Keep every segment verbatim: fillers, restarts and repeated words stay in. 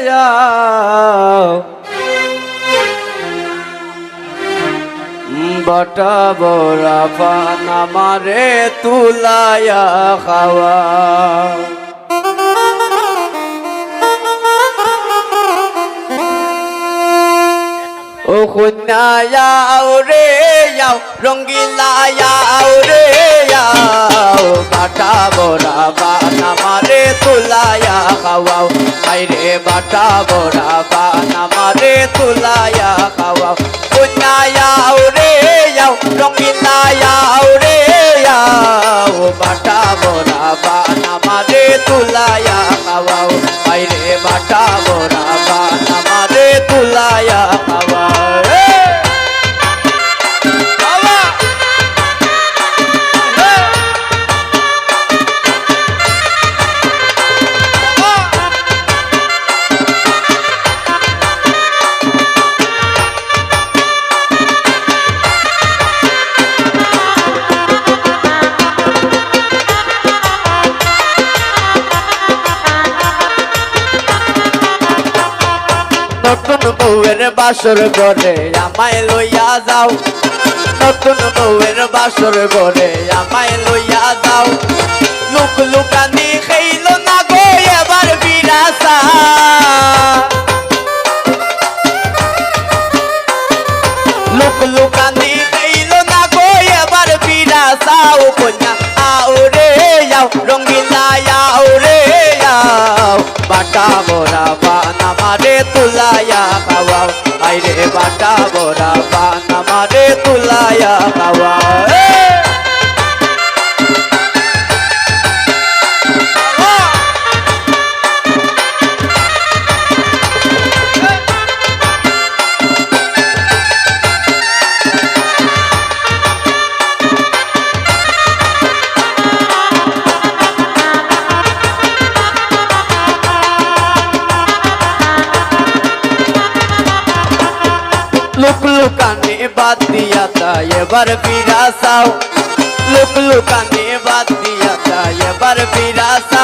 যাও, বাটা বড়া পান আমারে তুলাইয়া খাওয়াও। ও কইন্যা আও রে আও, রঙ্গিলা আও রে আও, বাটা বড়া পান আমারে তুলাইয়া খাওয়াও। হায়রে বাটা বড়া পান আমারে তুলাইয়া খাওয়াও। কইন্যা আও রে আও, রঙ্গিলা আও রে আও, বাটা বড়া পান আমারে তুলাইয়া খাওয়াও। হায়রে বাটা বড়া পান আমারে তুলাইয়া খাওয়াও। এ! বাবা! এ! বাবা! নতুন বউয়ের বাসর ঘরে আমায় লইয়া যাও, নতুন বউয়ের বাসর ঘরে আমায় লইয়া যাও। লুক লুকানি খেইলো না গো এবার ফিরাসা, লুক লুকানি খেইলো না গো এবার ফিরাসা। ও কইন্যা আও রে আও, রঙ্গিলা আও রে আও, বাটা বড়া পান আমারে তুলাইয়া খাওয়াও। হায়রে বাটা বড়া পান আমারে তুলাইয়া খাওয়াও। এ! লুক লুকানি বাদ দিয়া তাই এবার ফিরাসা। লুক লুকানি বাদ দিয়া তাই এবার ফিরাসা।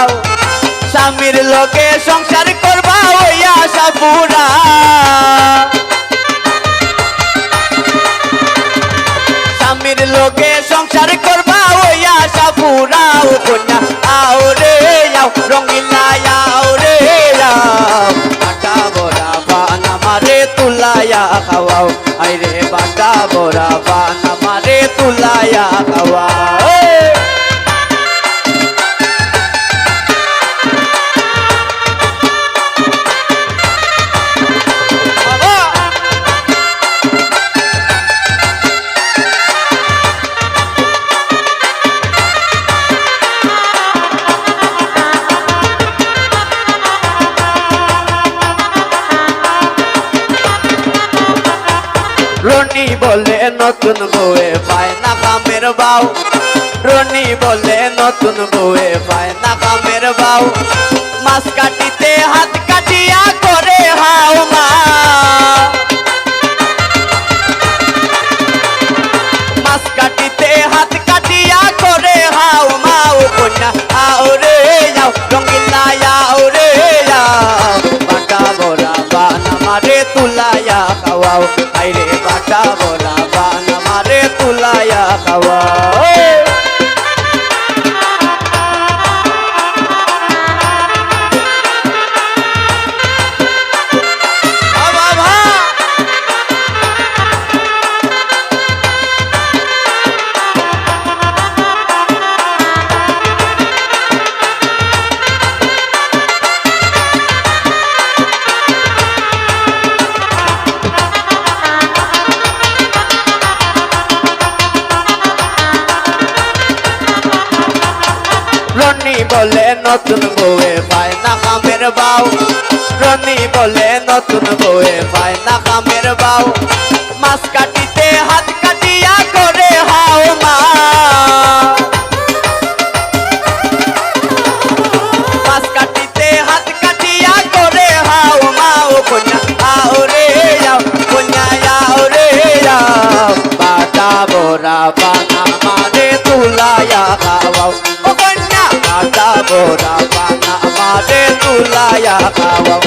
স্বামীর লগে সংসার করবা ওই আশা পুরা। স্বামীর লগে সংসার করবা ওই আশা পুরা। ও কইন্যা আও রে আও, রঙ্গিলা আও রে আও, বাটা বড়া পান আমারে তুলাইয়া খাওয়াও। হায়রে বাটা বড়া পান আমারে তুলাইয়া খাওয়াও। রনি বলে নতুন বউয়ে পায় না কামের বাউ, রনি বলে নতুন বউয়ে পায় না কামের বাউ। মাছ কাটিতে হাত কাটিয়া করে হাউ মা, মাছ কাটিতে হাত কাটিয়া করে হাউ মা। ও কইন্যা আও রে আও, রঙ্গিলা আও রে আও, বাটা বড়া পান আমারে তুলাইয়া খাওয়াও। হায়রে বাটা বড়া পান আমারে তুলাইয়া খাওয়াও। রনি বলে নতুন বউয়ে পায় না কামের বাউ, রনি বলে নতুন বউয়ে পায় না কামের বাউ। মাছ কাটিতে হাত কাটিয়া করে হাউ মা, মাছ কাটিতে হাত কাটিয়া করে হাউ মা। ও কইন্যা আও রে আও, কইন্যা আও রে আও, বাটা বড়া পান আমারে তুলাইয়া খাওয়াও। ও কইন্যা, বাটা বড়া পান আমারে তুলাইয়া খাওয়াও।